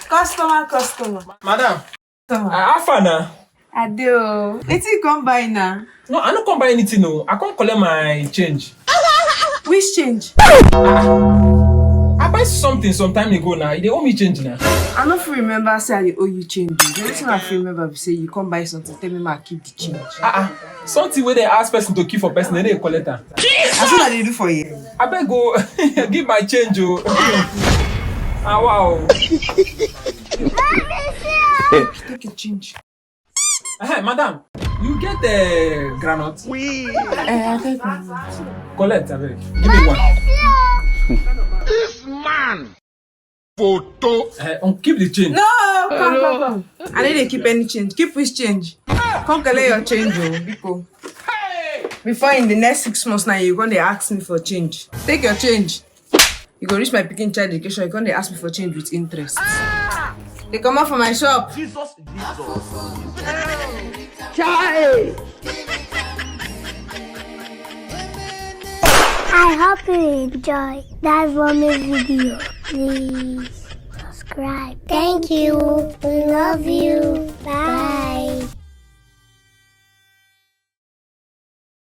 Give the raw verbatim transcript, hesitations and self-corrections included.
Customer, customer. Madam, Customer. How far now? Ade o. Wetin you come buy now? No, I no come buy anything. No, I come collect my change. Which change? I buy something some time ago now. They owe me change now. I no fit remember say I dey owe you change o. The only thing I fit remember be say you come buy something, tell me make I keep the change. Ah, ah. Something where they ask person to keep for person, then they collect am. That's what I dey do for you. I beg go give my change, oh. Ah, wow. Take your change. Hey, madam, you get the granite? Eh, I get it. Collect, I beg. Give me one. This man. Photo. Uh, keep the change. No, come, come, come. I no dey keep any change. Keep which change? Come collect your change, oh, biko. Before in the next six months now, you gonna ask me for change. Take your change. You go reach my pikin child education, you gonna ask me for change with interest. They come out for my shop. Jesus, Jesus. Chai! I hope you enjoy that vomit video. Please subscribe. Thank you. We love you. Bye.